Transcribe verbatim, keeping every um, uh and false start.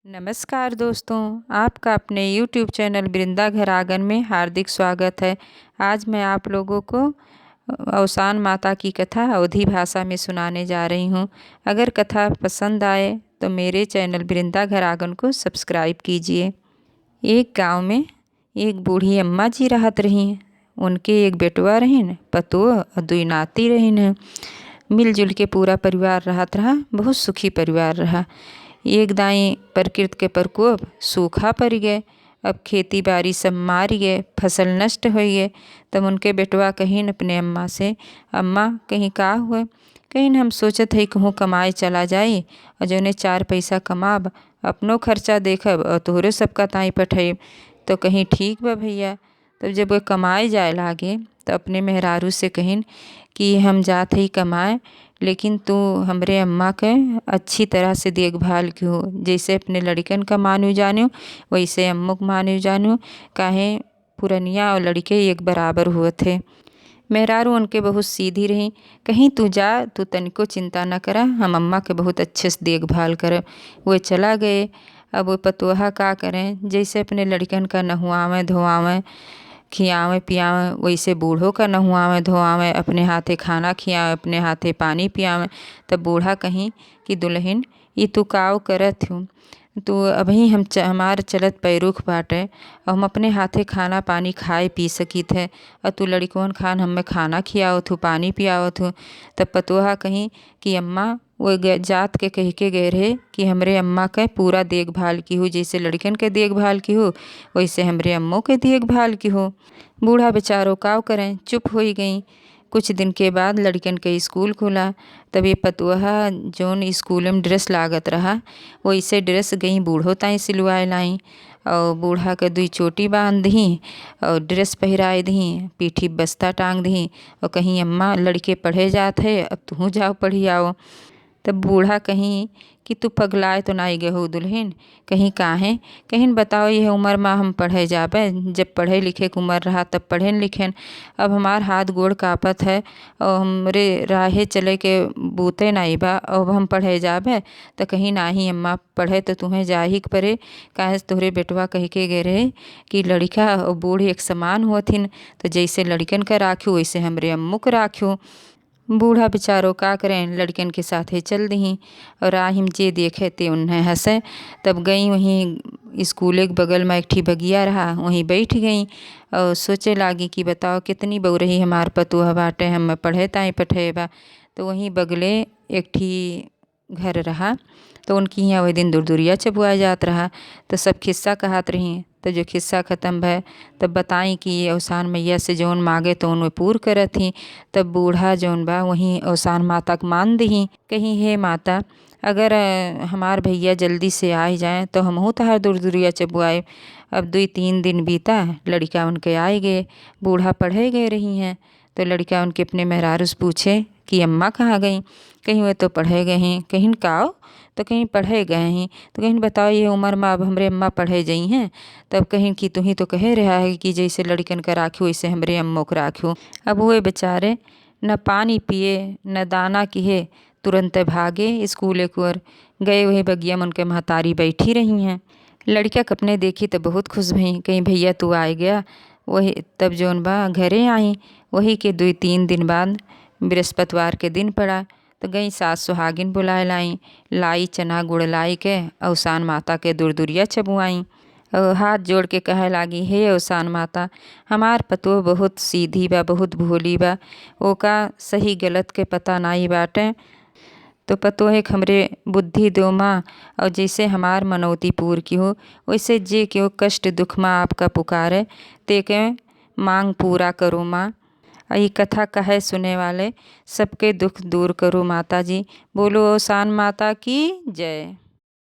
नमस्कार दोस्तों, आपका अपने YouTube चैनल वृंदा घर आंगन में हार्दिक स्वागत है। आज मैं आप लोगों को अवसान माता की कथा अवधी भाषा में सुनाने जा रही हूँ। अगर कथा पसंद आए तो मेरे चैनल वृंदा घर आंगन को सब्सक्राइब कीजिए। एक गांव में एक बूढ़ी अम्मा जी रहत रही। उनके एक बेटवा रहिन, पतोह और दुई नाती रहिन। मिलजुल के पूरा परिवार रहत रहा, बहुत सुखी परिवार रहा। एक दाई प्रकृति के प्रकोप, सूखा पड़ गए। अब खेती बाड़ी सब मार गए, फसल नष्ट हो गए। तब उनके बेटवा कहिन अपने अम्मा से, "अम्मा, कहीं का हुए?" कहिन, "हम सोचत है कहूँ कमाए चला जाई और जौने चार पैसा कमाब, अपनो खर्चा देखब और तोहरे सबका ताई पठाइब।" तो कहीं, "ठीक बा भैया।" तब जब वे कमाए जाए लागे, तो अपने मेहरारू से कहिन कि, "हम जात हई कमाए, लेकिन तू हमरे अम्मा के अच्छी तरह से देखभाल किहो, जैसे अपने लड़िकन का मानू जानो, वैसे अम्मो के मानू जानो, काहे पुरनिया और लड़िके एक बराबर हुअत है।" मेहरारू उनके बहुत सीधी रही, कहीं, "तू जा, तू तनिको चिंता न करा, हम अम्मा के बहुत अच्छे से देखभाल करब।" वे चला गए। अब वो पतोहा का करें, जैसे अपने लड़िकन का नहुआवें धोआवें, खियावें पियावें, वैसे बूढ़ो का नहुआवें धोआवें, अपने हाथे खाना खियावें, अपने हाथे पानी पियावें। तब बूढ़ा कहीं कि, "दुलहिन, ई तू काव करत हो? तू अबहीं हम च-, हमार चलत पैरुख बाटे, और हम अपने हाथे खाना पानी खाए पी सकित है, और तू लड़िकवन खान हमें खाना खियावत हो, पानी पियावत हो।" तब पतोहा कहीं कि, "अम्मा, वो ग-, जात के कह के गए रहे कि हमरे अम्मा के पूरा देखभाल किहो, जैसे लड़िकन के देखभाल किहो, वैसे हमरे अम्मो के देखभाल किहो।" बूढ़ा बेचारो काव करें, चुप होई गई। कुछ दिन के बाद लड़िकन के स्कूल खुला। तब ये पतोहा जौन स्कूल में ड्रेस लागत रहा, वैसे ड्रेस गई बूढ़ो ताई सिलवाए लाई, और बूढ़ा के दुई चोटी बांध दही और ड्रेस पहिराए दही, पीठी बस्ता टांग दही, और कहीं, "अम्मा, लड़िके पढ़े जात है, अब तुहूँ जाओ पढ़ी आओ।" तब बूढ़ा कहीं कि, "तू पगलाए तो नाई गहू दुलहिन?" कहीं, "काहे?" कहिन, "बताओ, यह उमर मा हम पढ़े जाबे? जब पढ़े लिखे के उमर रहा तब पढ़ेन लिखेन। अब हमार हाथ गोड़ कांपत है और हमरे राहे चले के बूते नाई बा, अब हम पढ़े जाबे?" तो कहीं, "नाही अम्मा, पढ़े तो तुहें जाही के परे, काहे से तोहरे बेटवा कह के गए रहे कि लड़िका और बूढ़ एक समान होथिन, तो जैसे लड़िकन का राख्यो वैसे हमरे अम्मो के राख्यो।" बूढ़ा बेचारो का करें, लड़िकन के साथे चल दही और राही में जे देखे ते उन्हें हंसे। तब गई वहीं स्कूले के बगल में एक ठी बगिया रहा, वहीं बैठ गई और सोचे लागी कि बताओ, कितनी बउरही हमार पतोह बाटे, हम पढ़े ताई पठे बा। तो वहीं बगले एक ठी घर रहा, तो उनकी यहाँ वही दिन दुरदुरिया चबुआ जात रहा। तो सब खिस्सा कहत रही। तो जो खिस्सा खत्म भय, तब बताई कि ये अवसान मैया से जौन मांगे तो उनमें पूर करत ही। तब बूढ़ा जौन बा वहीं अवसान माता के मान दही, कहीं, "हे माता, अगर, अ, हमार भैया जल्दी से आ ही जाए तो हमहू तहार दुरदुरिया चबुआए।" अब दुई तीन दिन बीता, लड़िका उनके आए गए, बूढ़ा पढ़े गए रही हैं। तो लड़िका उनके अपने मेहरारू से पूछे कि अम्मा कहाँ गई? कहीं, "वे तो पढ़े गए हैं।" कहिन, "काओ?" तो कहीं, "पढ़े गए हैं।" तो कहिन, "बताओ, ये उमर मा अब हमरे अम्मा पढ़े जई हैं?" तब कहिन कि, "तुही तो कहे रहा है कि जैसे लड़िकन का राख्यो, वैसे हमरे अम्मो के राख्यो।" अब वे बेचारे न पानी पिए, न दाना किहे, तुरंते भागे स्कूले की ओर। गए, वही बगिया में उनके महतारी बैठी रही हैं। लड़िका के अपने देखी तो बहुत खुश भई, कहीं, "भैया तू आए गया।" वही तब जौन बा घरे आई, वही के दुई तीन दिन बाद बृहस्पतिवार के दिन पड़ा, तो गई सास सुहागिन बुलाए लाई, लाई चना गुड़ लाई के अवसान माता के दुरदुरिया चबुआई और हाथ जोड़ के कहे लागी, "हे अवसान माता, हमार पतोह बहुत सीधी बा, बहुत भोली बा, ओका सही गलत के पता नाई बाटे। तो पतोहे के हमरे बुद्धि दो माँ, और जैसे हमार मनौती पूर किहो, वैसे जे केहू कष्ट दुख मा आपका पुकारे, तेके मांग पूरा करो माँ। और ये कथा कहे सुने वाले सबके दुख दूर करो माता जी। बोलो अवसान माता की जय।"